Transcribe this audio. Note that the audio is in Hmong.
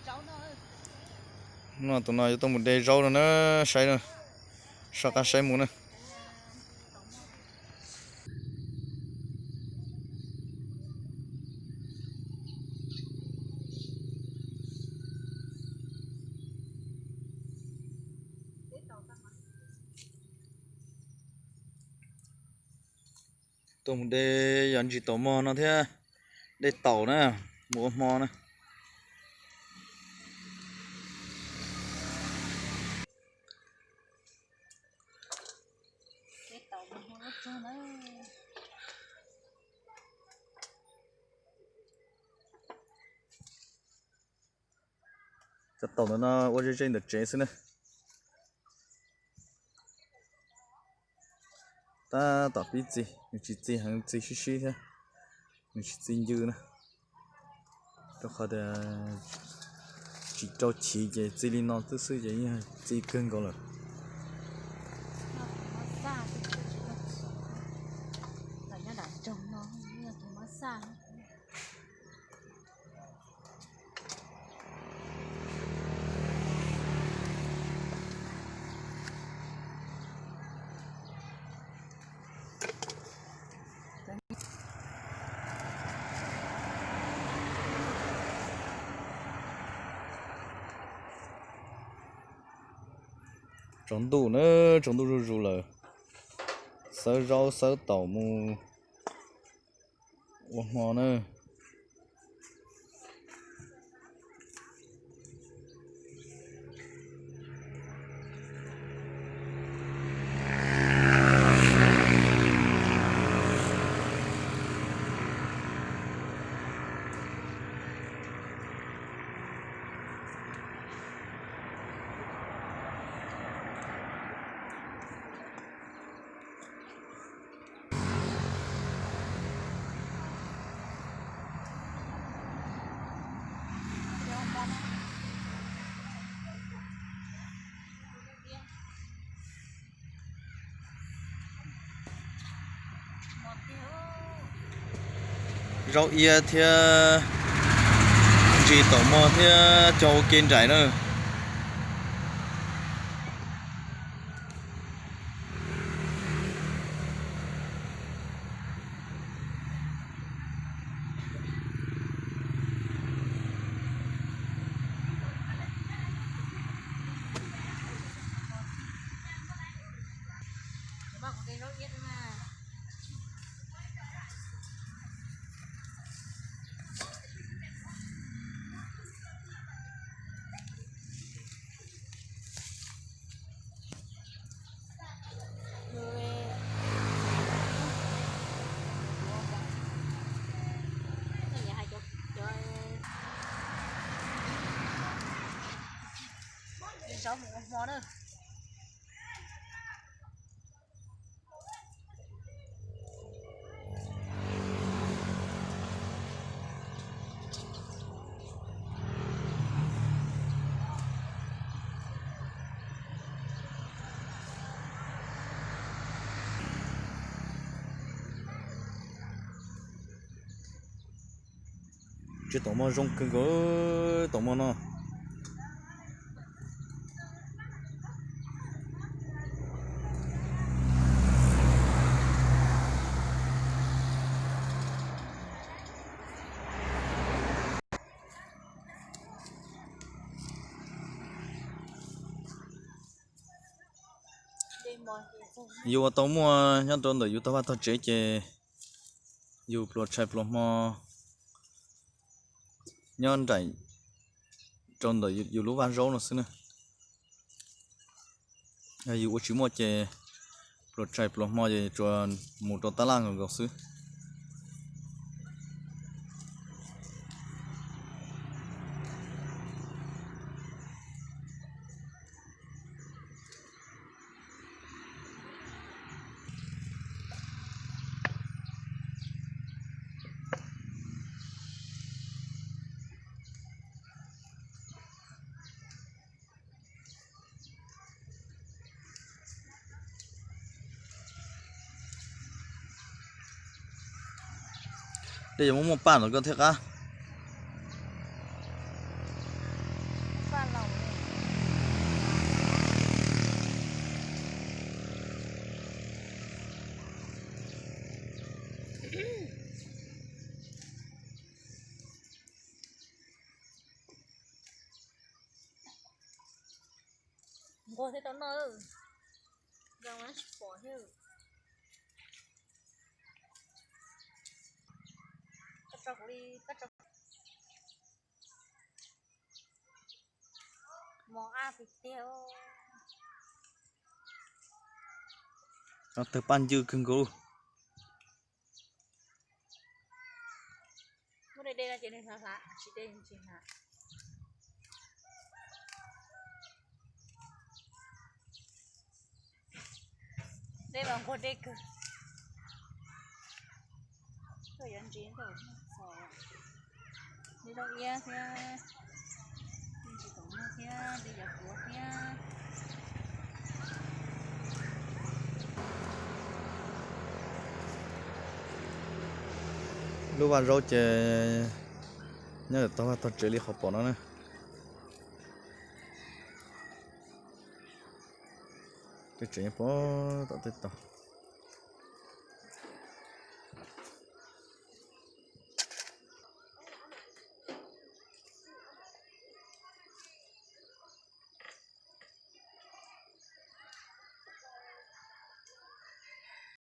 No tus no yuav tuaj mus de zaub no na, saib no, soj qab saib mus na. Tuaj mus de yog ntsis taum mog no thiab, de taum na, mus ua hmo na. Cov taum ntawm no ua ze ze ntawm tsev xwb na. Tab tom pib txi, nws tsis txi heev, txi sib sib thiab, nws tsis txi ncw na. Rau qhov tias tsis rau chiv ces txi li no xwb xwb ces yeej txi kawg nkaus lawm. Tsaus ntuj na, tsaus ntuj zuj zus lawm. Xawb zaub xawb taum mus ua hmo na. Zaub iab thiab ntsis taum mog thiab cog ua ke nraim na. Zaub mus ua hmo na. Tsis taum mog zoo kawg nkaus, taum mog no. Yus ua tau muaj nyob rau ntawm yus tog vaj tog tsev ces yus pluas tshais pluas hmo nyob nraim rau ntawm yus lub vaj zaub no xwb na. Yus ua tsis muaj ces pluas tshais pluas hmo ces tsuas mus rau tab laj nkaus nkaus xwb. Dej yuav muaj muaj paj ntawm koj thiab qab. Nquag thiab tau noj, zoo tsis pom thiab. Koj tso kuv li, koj tso. Mos ab tiag tiag. Tawg paj ncw kawg nkaus. Muab de de no ces nws hlav hlav, tsis de tsis hlav. Dej los nquag dej kawg. Koj yuav ntsis ntawm txhos, dej zaub iab thiab, dej ntsis tom muag thiab, dej yov puav thiab. Lub vaj zaub ces nyob tau vaj tog tsev li qhov pom no na. Tej tsev nyob puag tom tej tog.